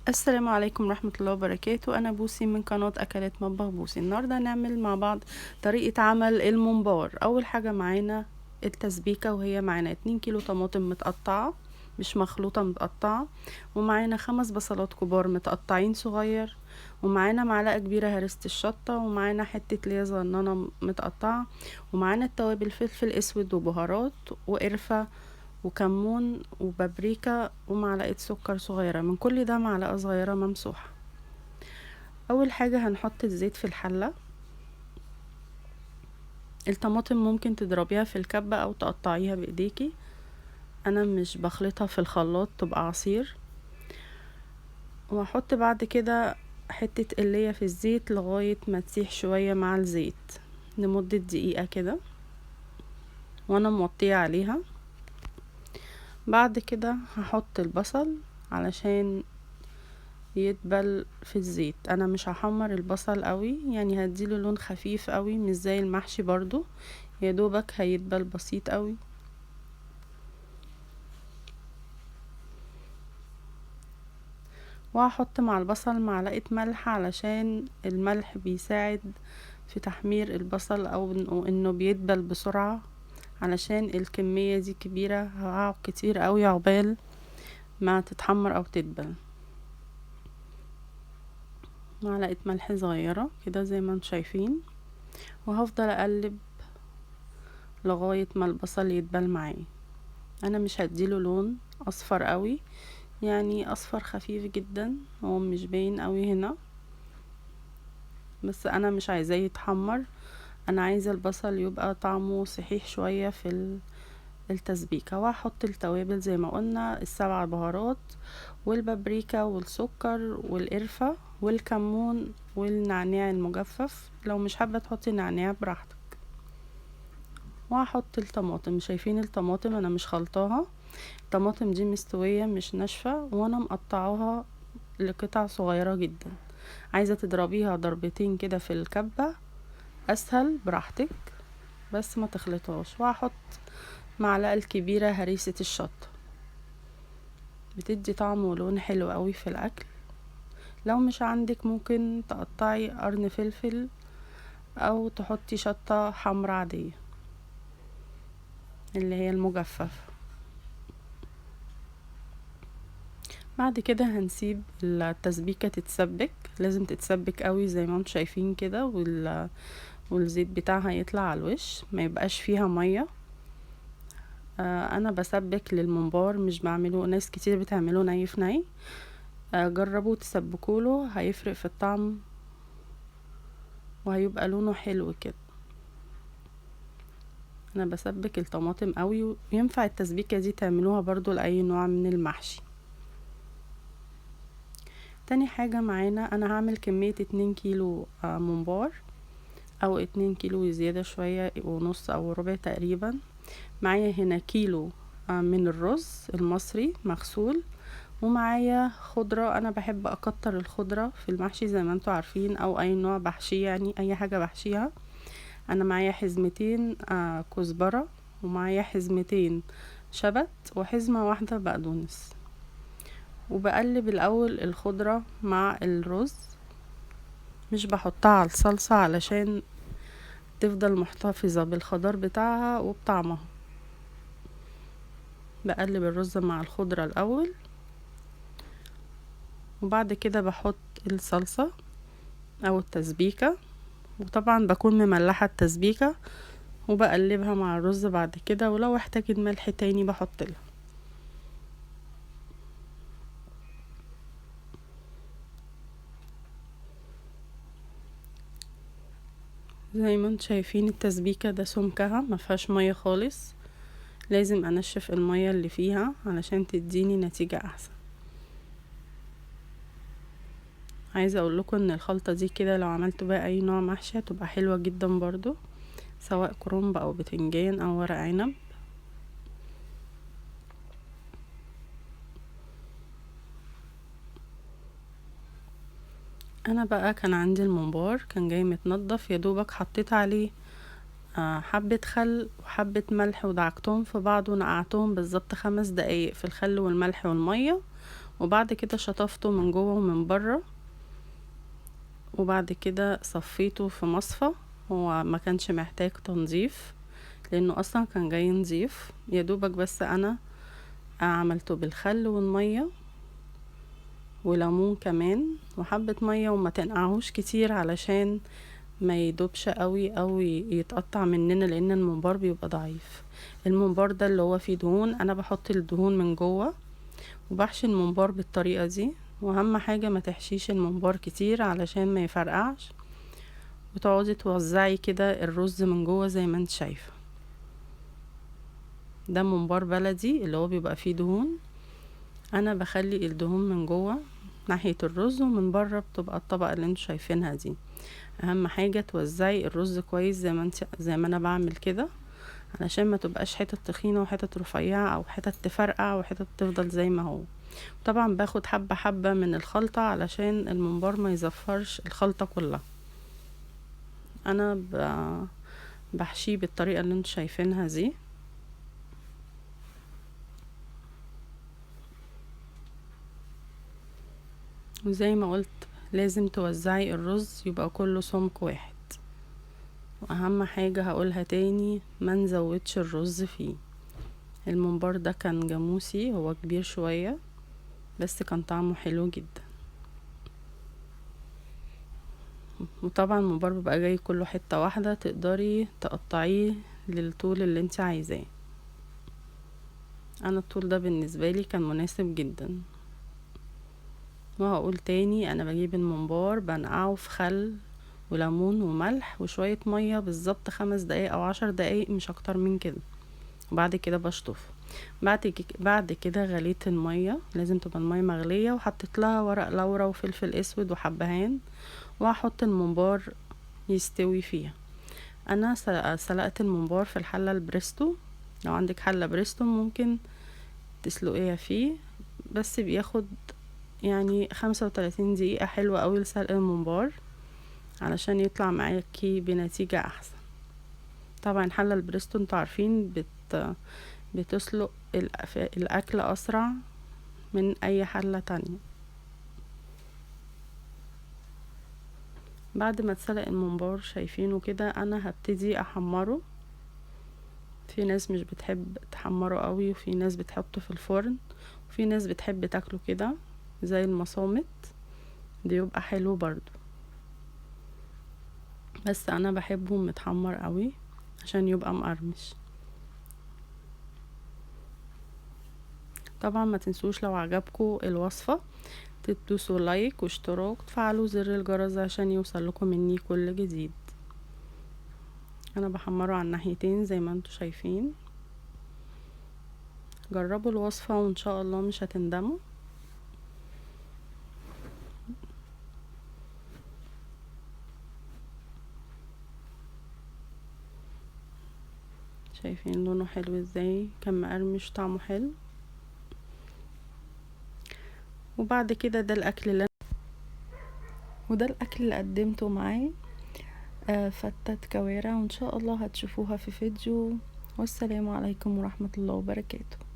السلام عليكم ورحمة الله وبركاته. أنا بوسي من قناة أكلات مطبخ بوسي. النهاردة هنعمل مع بعض طريقة عمل الممبار. أول حاجة معانا التسبيكة، وهي معانا 2 كيلو طماطم متقطعة مش مخلوطة متقطعة، ومعانا 5 بصلات كبار متقطعين صغير، ومعانا معلقة كبيرة هرسة الشطة، ومعانا حتة ليا صغننة متقطعة، ومعانا التوابل فلفل اسود وبهارات وقرفة وكمون وبابريكا ومعلقة سكر صغيرة، من كل ده معلقة صغيرة ممسوحة. أول حاجة هنحط الزيت في الحلة. الطماطم ممكن تضربيها في الكبة أو تقطعيها بإيديكي، أنا مش بخلطها في الخلاط تبقى عصير. وهحط بعد كده حتة قلية في الزيت لغاية ما تسيح شوية مع الزيت لمدة دقيقة كده، وأنا موطية عليها. بعد كده هحط البصل علشان يدبل في الزيت. انا مش هحمر البصل قوي، يعني هديله لون خفيف قوي، مش زي المحشي برضو، يا دوبك هيدبل بسيط قوي. وهحط مع البصل معلقة ملح علشان الملح بيساعد في تحمير البصل او انه بيدبل بسرعة، علشان الكمية دي كبيرة هقعد كتير قوي عقبال ما تتحمر او تدبل. معلقة ملح صغيرة كده زي ما انتم شايفين، وهفضل اقلب لغاية ما البصل يدبل معايا. انا مش هديله لون اصفر قوي، يعني اصفر خفيف جدا، هو مش باين قوي هنا، بس انا مش عايزاه يتحمر، انا عايزة البصل يبقى طعمه صحيح شوية في التسبيكة. وهحط التوابل زي ما قلنا، ال7 بهارات والبابريكا والسكر والقرفة والكمون والنعناع المجفف، لو مش حابة تحطي نعناع براحتك. وهحط الطماطم. شايفين الطماطم انا مش خلطاها، الطماطم دي مستوية مش ناشفة، وانا مقطعاها لقطع صغيرة جدا. عايزة تضربيها ضربتين كده في الكبة اسهل براحتك، بس ما تخلطهاش. وهحط معلقة الكبيرة هريسة الشطة، بتدي طعم ولون حلو قوي في الاكل. لو مش عندك ممكن تقطعي قرن فلفل او تحطي شطة حمرا عادية اللي هي المجففة. بعد كده هنسيب التسبيكة تتسبك، لازم تتسبك قوي زي ما انتم شايفين كده، والزيت بتاعها يطلع على الوش، ما يبقاش فيها مية. انا بسبك للممبار، مش بعمله، ناس كتير بتعمله ني في ني. جربوا تسبكوله، هيفرق في الطعم وهيبقى لونه حلو كده. انا بسبك الطماطم قوي، وينفع التسبيكة دي تعملوها برضو لأي نوع من المحشي. تاني حاجة معانا، انا هعمل كمية 2 كيلو ممبار، او 2 كيلو زيادة شوية ونص او ربع تقريبا. معايا هنا كيلو من الرز المصري مغسول، ومعايا خضرة. انا بحب اكتر الخضرة في المحشي زي ما انتوا عارفين، او اي نوع بحشيه، يعني اي حاجة بحشيها. انا معايا حزمتين كزبرة، ومعايا حزمتين شبت، وحزمة واحدة بقدونس. وبقلب الاول الخضرة مع الرز، مش بحطها على الصلصة علشان تفضل محتفظة بالخضار بتاعها وبطعمها. بقلب الرز مع الخضرة الاول، وبعد كده بحط الصلصة او التسبيكة، وطبعا بكون مملحة التسبيكة، وبقلبها مع الرز بعد كده، ولو احتاجت ملح تاني بحط لها. زي ما انتم شايفين التسبيكة ده سمكها ما فيهاش مية خالص، لازم انشف المية اللي فيها علشان تديني نتيجة احسن. عايزة اقول لكم ان الخلطة دي كده لو عملتوا بقى اي نوع محشي هتبقى حلوة جدا برضو، سواء كرنب او بتنجان او ورق عنب. انا بقى كان عندي الممبار كان جاي متنضف، يا دوبك حطيت عليه حبة خل وحبة ملح، ودعكتهم في بعض ونقعتهم بالظبط 5 دقايق في الخل والملح والمية، وبعد كده شطفته من جوه ومن بره، وبعد كده صفيته في مصفى. هو ما كانش محتاج تنظيف لانه اصلا كان جاي نظيف، يا دوبك بس انا عملته بالخل والمية وليمون كمان وحبة مية، وما تنقعهوش كتير علشان ما يدوبش قوي او يتقطع مننا، لان الممبار بيبقى ضعيف. الممبار ده اللي هو فيه دهون، انا بحط الدهون من جوه وبحشي الممبار بالطريقة دي. واهم حاجة ما تحشيش الممبار كتير علشان ما يفرقعش، وتقعدي توزعي كده الرز من جوه زي ما انت شايفة. ده ممبار بلدي اللي هو بيبقى فيه دهون، انا بخلي الدهون من جوه ناحية الرز، ومن بره بتبقى الطبقة اللي انتوا شايفينها دي. اهم حاجة توزعي الرز كويس زي ما انا بعمل كده، علشان ما تبقاش حتت تخينة وحتت رفيعة او حتت تفرقع وحتت تفضل زي ما هو. طبعا باخد حبة حبة من الخلطة علشان الممبار ما يزفرش الخلطة كلها. انا بحشيه بالطريقة اللي انتوا شايفينها دي. وزي ما قلت لازم توزعي الرز يبقى كله سمك واحد. واهم حاجة هقولها تاني، ما نزودش الرز فيه. الممبار ده كان جاموسي، هو كبير شوية بس كان طعمه حلو جدا. وطبعا الممبار بيبقى جاي كله حتة واحدة، تقدري تقطعيه للطول اللي انت عايزاه. انا الطول ده بالنسبة لي كان مناسب جدا. وهقول تاني، انا بجيب الممبار بنقعه في خل وليمون وملح وشوية مية بالظبط 5 دقايق او 10 دقايق، مش اكتر من كده، وبعد كده بشطفه. بعد كده غليت المية، لازم تبقى المية مغلية، وحطيت لها ورق لورا وفلفل اسود وحبهان، وهحط الممبار يستوي فيها. انا سلقت الممبار في الحلة البريستو، لو عندك حلة بريستو ممكن تسلقيها فيه، بس بياخد 35 دقيقة. حلوة قوي لسلق الممبار علشان يطلع معاكي بنتيجة احسن. طبعا حلة البريستو انتوا عارفين بتسلق الاكل اسرع من اي حلة تانية. بعد ما اتسلق الممبار شايفينه كده، انا هبتدي احمره. في ناس مش بتحب تحمره قوي، وفي ناس بتحطه في الفرن، وفي ناس بتحب تاكله كده زي المصامت، بيبقى حلو برضو، بس انا بحبه متحمر قوي عشان يبقى مقرمش. طبعا ما تنسوش لو عجبكم الوصفة تدوسوا لايك واشتراك وتفعلوا زر الجرس عشان يوصل لكم مني كل جديد. انا بحمره على الناحيتين زي ما انتم شايفين. جربوا الوصفة وان شاء الله مش هتندموا. شايفين لونه حلو ازاي، كان مقرمش طعمه حلو. وبعد كده ده الاكل اللي وده الاكل اللي قدمته معاه، فتة كوارع، وان شاء الله هتشوفوها في فيديو. والسلام عليكم ورحمة الله وبركاته.